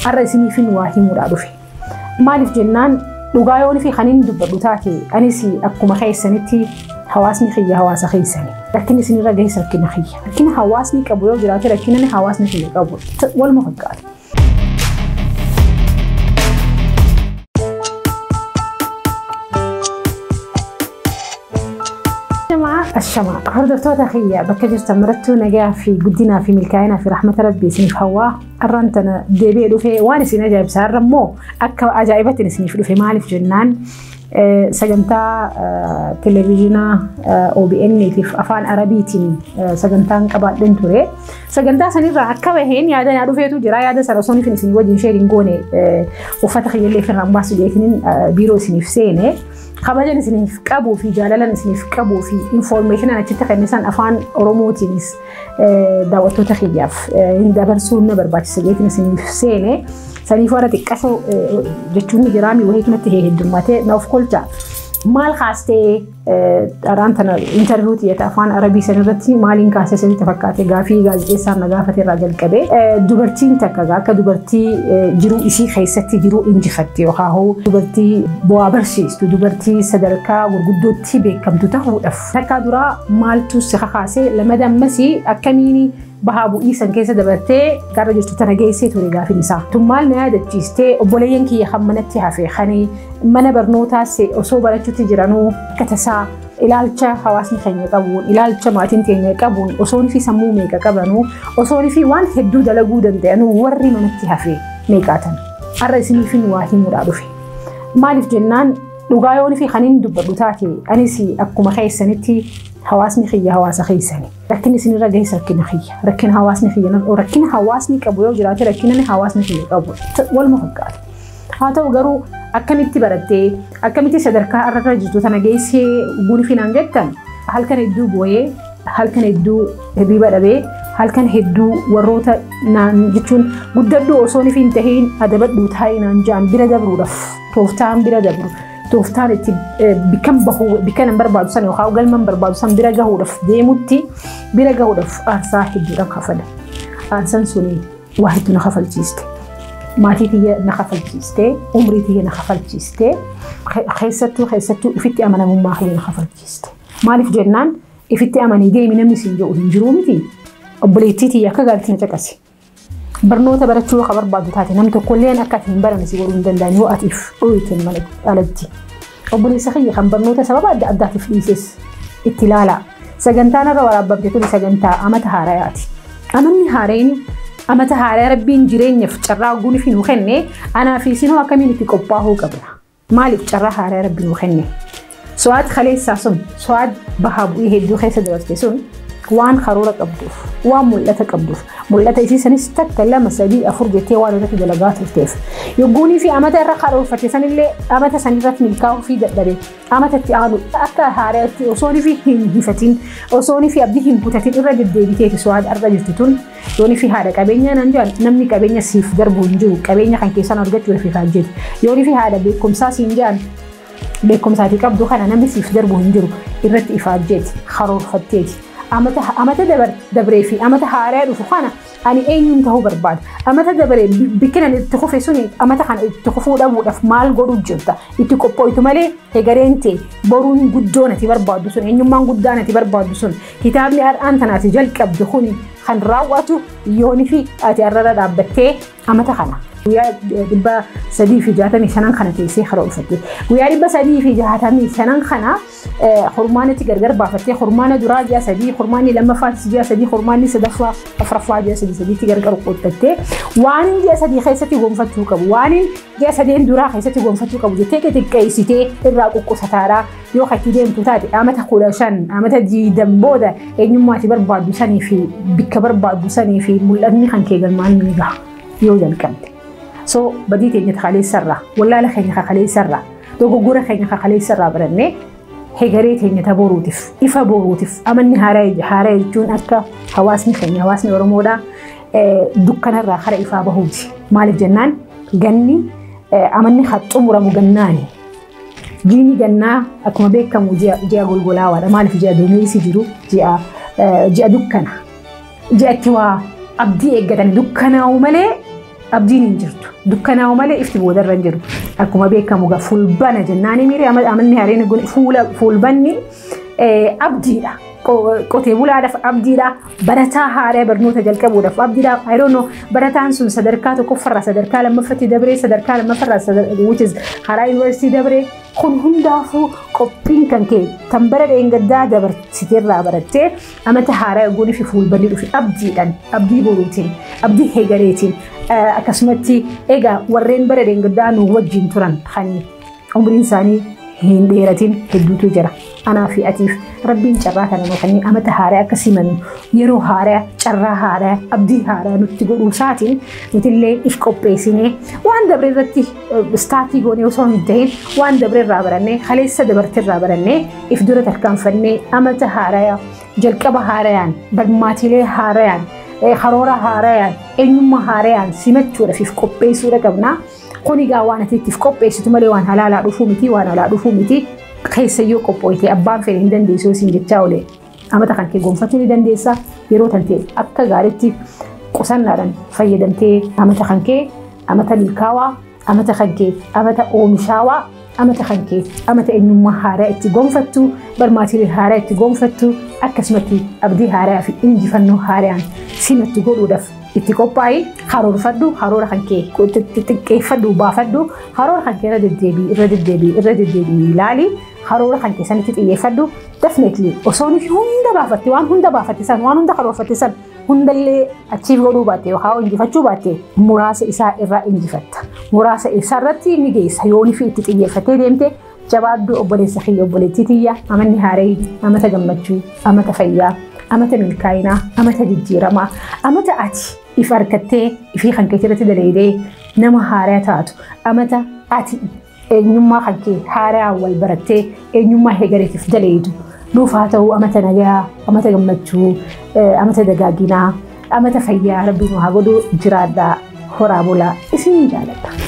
Har'a isiniifin waa himuudhaa dhufe. Maaliif jennaan dhugaa yoon fi kan inni dubbadhu taate anis akkuma keessanitti hawaasni kiyya hawaasa keessani. Rakkinni isinirra gahes rakkina kiyya. Rakkina hawaasni qabu yoo jiraate rakkina hawaasni kiyya qabu. Waluma fakkaata. Ashamaa hordoftoota kiyya bakka jirtan marattuu nagaa fi guddinaa fi milkaa'inaa fi rahmata rabbii isiniif hawwaa. Har'aan tana deebi'ee dhufee waan isin ajaa'ibsa har'a immoo akka ajaa'ibatti isiniif dhufe. Maaliif jennaan sagantaa televezyiinaa OBN tiif afaan Arabiitiin sagantaan qabaadheen ture. Sagantaa sanirraa akka baheen yaada naa dhufeetu jira. Yaada sana osoo isin wajjin sheeriin goone uffata kiyyallee ofirraan baasu jeetiniin biiroo isiniif seene. Kabajan isiniif qabuu fi jaalalan isiniif qabuu fi infoormeeshinaan achitti kennisan afaan Oromootiinis daawwattoota kiyyaaf hin dabarsuun na barbaachisa jeetiin isiniif seene. Saniif warra xiqqashoo jechuun ni jiraami wayii natti heddummatee na of kolcha. Maal kaastee dharaan tana intarviiyuu xiyyeeta afaan Arabii san irratti maaliin kaasee sanitti fakkaate gaafii gaazexeessaan na gaafate irraa jalqabee dubartiin takka akka dubartii jiruu isii keessatti jiruu injifatte yookaan dubartii bu'aa barsiistu dubartii sadarkaa gurguddootti beekamtu ta'uudhaaf takkaa duraa maaltu si kakaasee lamada ammasii akkamiin bahaa bu'ii san keessa dabartee gara jirtu tana geessee ture gaafiin isaa. Tun maal na yaadachiistee obboleeyyan kiyya kan manatti hafe kan mana barnootaas osoo barachuutti jiranuu akka tasaa ilaalcha hawaasni keenya qabuun ilaalcha maatiin keenya qabuun osoo fi sammuu meeqa qabanuu osoo fi waan hedduu dalaguu danda'anuu warri manatti hafe meeqaatan. Har'a isiniifin waa himuudhaa dhufe. Maaliif jennaan dhugaa yoon fi kan inni dubbadhu taate anis akkuma keessanitti hawaasni kiyya hawaasa keessani. Rakkinni isinirra gahes rakkina kiyya. Rakkina hawaasni kiyya rakkina hawaasni qabu yoo jiraate rakkina hawaasni kiyya qabu. Waluma fakkaata. Haa ta'u garuu akkamitti barattee akkamitti sadarkaa irra jirtu tana geessee guunii naan jettan halkan hedduu boo'ee halkan hedduu hirriba dhabee halkan hedduu warroota naan jechuun guddadhu osoo hin tahiin adabadhu taa'ee naan ja'an bira dabruudhaaf tooftaan bira dabru. Tooftaan itti bikkan bahu bikkan hin barbaadu san yookaan galma hin barbaadu san bira gahuudhaaf deemutti bira gahuudhaaf aarsaa hedduudhaan kafala. Aarsaan suni waa hedduu na kafalchiiste. Maatii tiyya na kafalchiiste, umrii tiyya na kafalchiiste, keessattuu ifitti amanamummaa kiyya na kafalchiiste. Maaliif jennaan ifitti amanii deemi namni siin jedhu hin jiruu miti. Obboleettii tiyya akka gaariitti na caqasi. Barnoota barachuu akka barbaadu taate nam tokkolleen akka ati hin baranne si godhuu hin danda'an yoo atiif dhooyteen mana alatti. Obboleessa kiyya kan barnoota sababa adda addaatiif dhiises itti ilaalaa. Sagantaan irra waraabbamte tuni sagantaa amata haarayaati. Amanni haareen amata haaraa rabbiin jireenyaaf carraa guunii fi nuu kenne anaa fi isinoo akkamiin itti qophaa'uu qabna. Maaliif carraa haaraa rabbi nuu kenne? Su'aad kaleessaa sun su'aad bahaa bu'ii hedduu keessa dabarte sun waan karoora qabduuf waan mul'ata qabduuf mul'ata isii sanis takka 2 3 4 jettee waan irratti dalagaa turteef yogguunii fi amata irra karoorfatte sanillee amata sanirratti milkaa'uu fi dadhabe amata itti aanu akka haaraatti osoo fi hin hifatin osoo fi abdii hin kutatin irra deddeebiteeti su'aad arga jirtu tun yoon fi haadha qabeenyaa naan jedhan namni qabeenya siif darbu hin jiru qabeenya kan keessan argachuu fi kaajjeeti yoon fi haadha beekumsaa siin jedhan beekumsaatii qabdu kana namni siif darbu hin jiru irratti ifaajjeeti karoorfatteeti. Amata dabaree fi amata haaraa dhufu kana ani eenyuun ta'uu barbaada. Amata dabaree bikkinan itti kufe suni amata kana itti kufuu dhabuudhaaf maal godhuu jirta. Itti qophooytu malee hegareen ta'e boruun guddoo nati barbaaddu sun eenyummaan guddaa nati barbaaddu sun kitaabni har'aan tanaati jalqabdu kuni kan raawwatu yoonii fi ati har'arra dhaabbattee amata kana. Guyyaa 365 kana teessee karoorfatte. Guyyaa 365 kana hormaanatti gargar baafattee hormaana duraa ji'a 3, hormaanni lammaffaattis ji'a 3, hormaanni sadaffaa afuraffaa ji'a 3 sadiitti gargar qooddattee waan ji'a 3 keessatti gonfachuu qabu waan ji'a 3 duraa keessatti gonfachuu qabu jettee xixiqqeessitee irraa quqqusataadhaa yoo katti deemtu taate amata 15 amata 20 booda eenyummaa ati barbaaddu sanii fi bikka barbaaddu sanii fi mul'atni kan kee galmaan ni gaha yoo jalqabde. So badii teenya kaleessarraa wallaala keenya kaleessarraa dogoggora keenya kaleessarraa barannee hegaree teenya taboruutiif ifa boruutiif amanni haaraa jechuun akka hawaasni keenya hawaasni Oromoodhaa dukkanarraa kara ifaa bahuuti. Maaliif jennaan ganni amanni haa xumuramu gannaani. Jiini gannaa akkuma beekamu ji'a golgolaawaadha. Maaliif ji'a duumessi jiru ji'a dukkana. Ji'a itti waa abdii eeggatanii dukkanaa'u malee Abdiin hin jirtu. Dukkanaa'u malee ifti boodarra hin jiru. Akkuma beekamu egaa fulbana jennaani miiri amanni hareen fulbanni abdiidha. Qotee bulaadhaaf abdiidha. Barataa haaraa barnoota jalqabuudhaaf abdiidha. I don't know, barataan sun sadarkaa tokkoffarraa sadarkaa lammaffatti dabree, sadarkaa lammaffarraa, which is karaa yuunivarsiitii dabree, kun hundaafuu qophiin kan kee tan bara dheengaddaa dabarsiteerraa barattee amata haaraa eeguun fi fuulbanni dhufe abdiidhaan, abdii boruutiin, abdii heegareetiin. Akkasumatti egaa warreen bara dheengaddaa nu wajjin turan kan umriin isaanii hin dheeratin hedduutu jira. Anaa fi atiif Rabbiin carraa kana nu kennee amata haaraa akka simannu, yeroo haaraa, carraa haaraa, abdii haaraa nutti godhuu isaatiin, nutillee if qopheessinee waan dabre irratti stuck goonee osoo hin ta'in, waan dabre irraa barannee, kaleessa dabarte irraa barannee, if dura tarkaanfannee, amata haaraa jalqaba haarayaan, barmaatilee haarayaan, karoora haarayaan, eenyummaa haarayaan simachuudhaaf if qopheessuudha qabna. Kun egaa waan ati ittiif qopheessitu malee waan halaalaa dhufuu miti, waan alaa dhufuu miti. Keessayyuu qophooyte abbaan fedhe hin dandeessu siin jechaa oole. Amata kan kee gonfachuu ni dandeessa. Yeroo tantee akka gaariitti qusannaadhaan fayyadamtee amata kan kee amata milkaawaa, amata kan kee amata oomishaawaa, amata kan kee amata eenyummaa haaraa itti gonfattu, barmaatilee haaraa itti gonfattu, akkasumatti abdii haaraa fi injifannoo haaraan simattu godhuudhaaf itti qophaa'i, karoorfadhu, karoora kan kee xixiqqeeffadhu, baafadhu, karoora kan kee irra deddeebii, irra deddeebii, irra deddeebii ilaali, karoora kan kee sanitti xiyyeeffadhu. Definitely osoo nuti hunda baafatte, waan hunda baafatte san, waan hunda karoorfatte san hundallee achiif godhuu baatte yookaan injifachuu baatte, muraasa isaa irraa injifatta. Muraasa isaa irratti ni geessa yoonii fi itti xiyyeeffattee deemte. Jabaaddu obboleessa kiyya, obboleettii tiyya. Amanni haaree amata gammachuu, amata fayyaa, amata milkaa'inaa, amata jijjiiramaa, amata ati if harkattee ifii kan kee irratti dalaydee nama haaraa taatu, amata ati eenyummaa kan kee haaraa wal barattee eenyummaa heegareetiif dalaydu nuuf haa ta'u. Amata nagaa, amata gammachuu, amata dagaaginaa, amata fayyaa Rabbi nu haa godhu. Jiraadhaa, horaa bulaa, isin jaaladha.